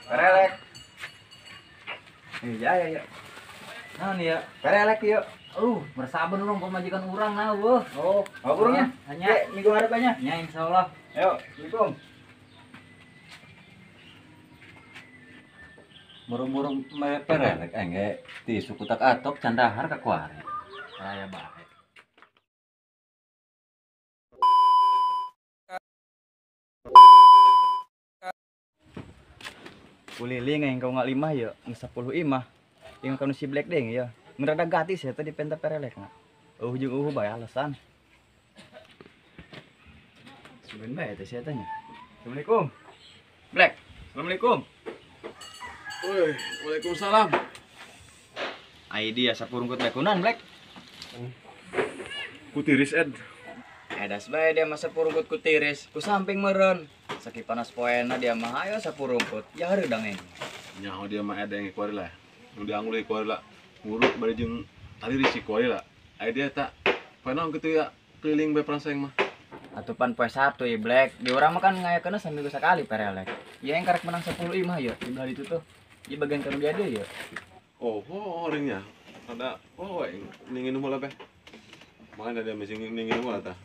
Perelek. Iya ya ya. Nah nih ya, perelek yuk. Bersabar urang pamajikan urang nah eueuh. Oh, burungnya? Hanya minggu harapannya. Nya insyaallah. Ayo, Assalamualaikum. Murung-murung perelek engge ti suku tak atok candahar ka kuari. Raya bae. Kuliling yang kau nggak lima ya, 10 imah. Yang kau si Black deng ya. Ngerada gratis ya tadi penta perelek nak. Jeung eueuh bae alasan. Sugan bae teh sia tanya. Assalamualaikum. Black. Assalamualaikum. Woi, waalaikumsalam. Ai dia sapurungkut bae kunan Black. Kutiris Ed. Edas bae dia mah sapurungkut kutiris, ku samping meureun. Saki panas poena dia mah ayo sapurungkut. Ya hareudang engge. Nyaho dia mah ada yang kuari lah. Nu dianggul kuari lah. Ngurut bari jeung tali risiko we lah. Aya dia tak poe naon kitu ya keliling bae prangseng mah. Atupan poe Sabtu ya Black. Di urang mah kan ngayakeunna saminggu sakali perelek. Ya yang karek menang 10 imah ya di belah ditu tuh. Ieu bagian kanu dia deui ya. Oh, orangnya. Ada oh ningin mula beh. Makanya dia mesti ningin mula tah.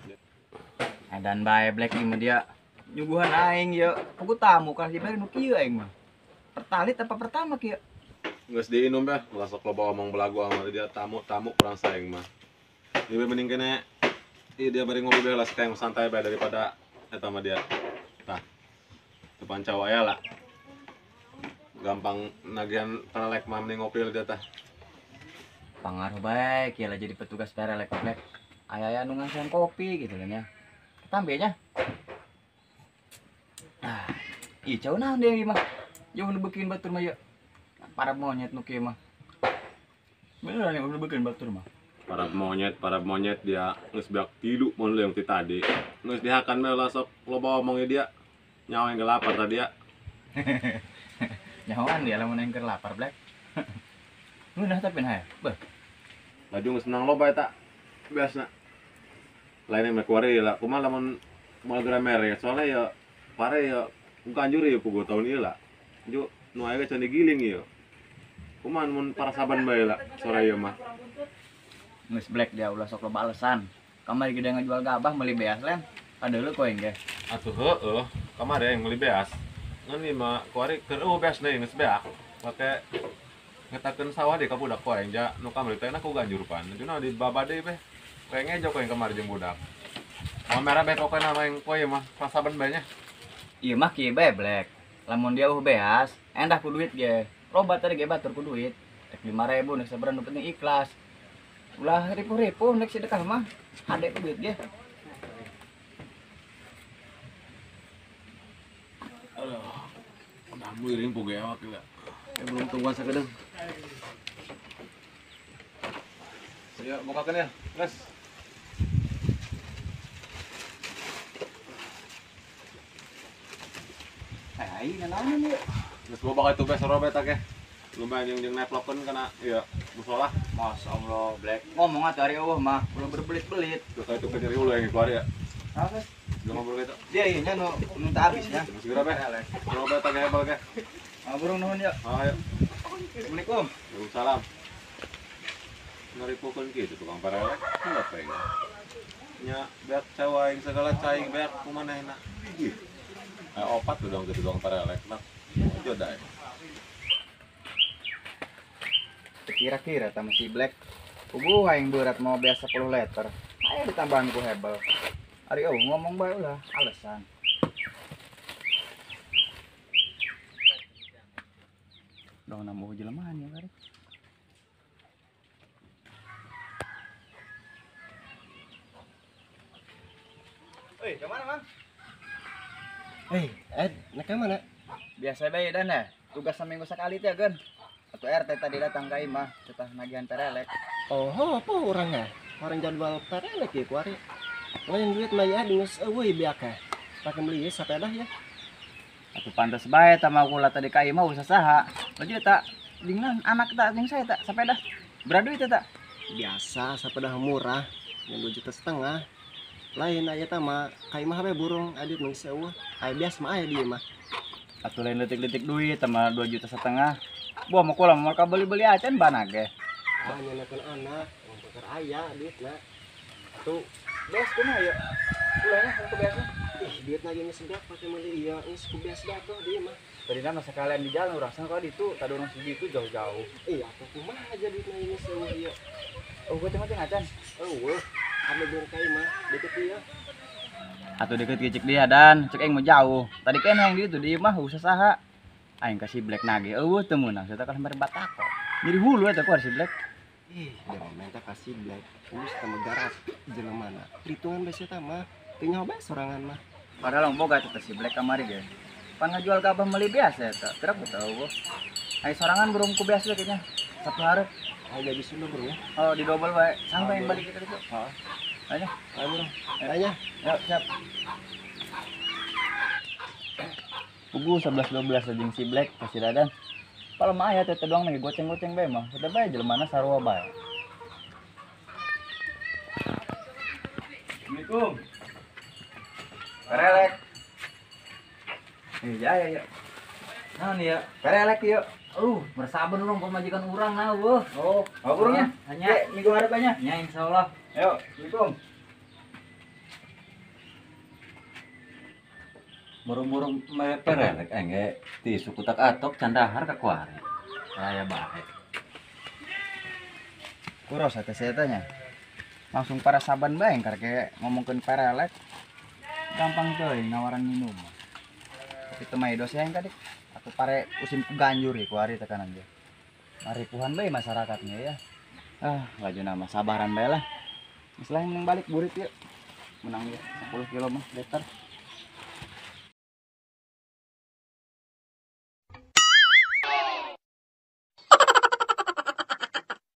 Edan bae Black ieu mah dia nyuguhan aing ya. Pugu tamu kan dibere nu kieu aing mah. Pertalit apa pertama kieu? Geus diinum beh, ulah sok loba omong belagu sama dia tamu-tamu kurang saing mah. Ieu mending kene ieu dia bari ngopi beh lah sekayang santai bae daripada eta mah dia. Tah. Teu panca wae lah. Gampang nagihan perelek mah mending ngopi dia tah. Pangaruh bae kieu lah jadi petugas perelek Black. Aya-aya nu ngasihan kopi gitu kan ya. Ketambenya. Ah, ih jauh naon deui mah. Jauh nu beukeun batur mah yeuh. Para monyet nu kieu mah. Beneran yang udah bikin batur mah. Para monyet dia geus beak tilu mun yang ti tadi. Geus dihakan bae lah sok loba omongnya dia. Nyawa yang lapar tadi ya. Nyawan dia lamun yang lapar Black. Ngeunah tapi nah ya. Beuh. Laju geus menang loba eta. Biasna. Lain yang kuari lah kumaha lamun moal geura mere soalnya ya pare ya ganjur ya puguh tahun ieu lah. Ju nu aya can digiling ieu. Kumaha mun parasaban bae lah sore ieu mah. Geus Black dia ulah sok loba alasan. Kamari gede ngajual gabah meuli beas len. Padeuleu koe engge. Atuh heueuh, kamari yang meuli beas. Ngan ieu mah kuari keur eueuh beas deui geus beak. Make ngetakeun sawah deui ka budak koe ja nu kamari teh na ku ganjur pan. Juna di babade beh. Koe ngejo koe kamari jeung budak. Moal merah beh pokona mah yang koe mah parasaban bae nya. Ieu mah kieu bae Black. Lamun dia eueuh beas, endah ku duit ge. Loba tadi ge batur ku duit. Rek 5.000 nek sabaran nu penting ikhlas. Ulah ripuh-ripuh nek sedekah mah hade ku duit ge. Aduh, udah miring puge awak gila. Belum tungguan sakedeung. Ayo bukakeun ya, guys. Ai, nanaon ieu? Geus boba ka itu beh soro beh tah ge. Lumayan jeung neplokeun kana ieu musola. Masyaallah, Black. Ngomong atuh ari eueuh mah, ulah berbelit-belit. Tuh ka itu nyeri hulu yang keluar ya. Hah, guys? Belum ngobrol gitu. Dia ieu nya nu minta habis ya. Segera beh. Soro beh tah ge hebel ge. Ah, burung nuhun ya. Ayo. Assalamualaikum. Waalaikumsalam. Ngaripukeun kitu tukang perelek. Enggak pengen. Nya beak cawaing segala caing beak kumanehna. Ih. Opat tuh dong gitu tukang perelek mah. Jodoh. Kira-kira sama si Black. Ubuh aing berat mau biasa 10 liter. Ayo ditambahan ku hebel. Ari eueuh ngomong bae ulah alasan. Dong nambah jelemahan ya kari. Oi, ke mana, Mang? Ed, nak ke mana? Biasa bae dan ya. Tugas seminggu sekali teh, Gen. Atau RT tadi datang ke imah, cetah nagihan perelek. Oh, apa orangnya? Orang jadwal perelek ya, kuari. Lain duit mah ya, geus eueuh biak ya. Pakai beli sepeda ya. Atuh pantes bae tama kula tadi ka imah usah saha. Laju tak dingnan anak tak jeung saya tak sepeda. Berapa duit tak? Biasa sepeda murah, 2,5 juta. Lain aya tah mah ka imah we burung adit geus eueuh. Aya biasa mah aya di imah. Atuh lain leutik-leutik duit sama 2,5 juta. Buah mah kula mah beli-beli acan banag ge. Ah nyenakeun anak, ngomongkeun aya duitna. Atuh beas kumaha ieu? Ulahnya ku beasna. Ih, duitna ge geus beak pake meuli ieu geus ku beas jatuh deui mah. Tadina mah sekalian di jalan urang sangka ditu, tadi urang siji itu jauh-jauh. Iya, atuh kumaha aja duitna ieu geus eueuh ieu. Oh, gua teh acan. Eueuh, anu jeung ka imah deket ieu. Atuh deket cek dia dan cek aing mah jauh. Tadi kan yang di itu di imah usah saha. Aing kasih Black nage eueuh teu meunang, saya kan mere batako. Nyeri hulu eta ku si Black. Ih, dia minta kasih Black. Us teh garas jelema mana. Perhitungan bae eta mah. Teu nyaho bae sorangan mah. Padahal boga teh si Black kamari ge. Pan ngajual gabah meuli biasa eta. Kira ku tahu. Aing sorangan burung ku biasa kayaknya. Satu hari. Aing gaji sunda bro ya. Oh, di double bae. Sampai yang balik kita itu. Heeh. Ayo. Ayo bro. Ayo. Yuk, siap. Pugu 11-12 jeung si Black kasih dadan. Kalau mah aya teh doang lagi goceng-goceng bae mah. Kita bae jelemana sarua bae. Assalamualaikum. Perelek. Iya ya ya. Naon ya? Perelek yuk. Bersabar urang pamajikan urang nah eueuh. Oh, burungnya? Hanya minggu harapannya. Nya insyaallah. Ayo, Assalamualaikum. Murung-murung perelek aing ge ti suku tak atok can dahar ka kuari. Raya bae. Kuros teh saya. Langsung para saban bae karek ngomongkeun perelek. Gampang teuing nawaran minum. Tapi teu mah dosa yang tadi. Aku pare usim ku ganjur ya kuari tekanan dia. Maripuhan bae masyarakatnya ya. Ah, laju nama sabaran bae lah. Misalnya menang balik burit yuk. Menang ya 10 kilo mah liter.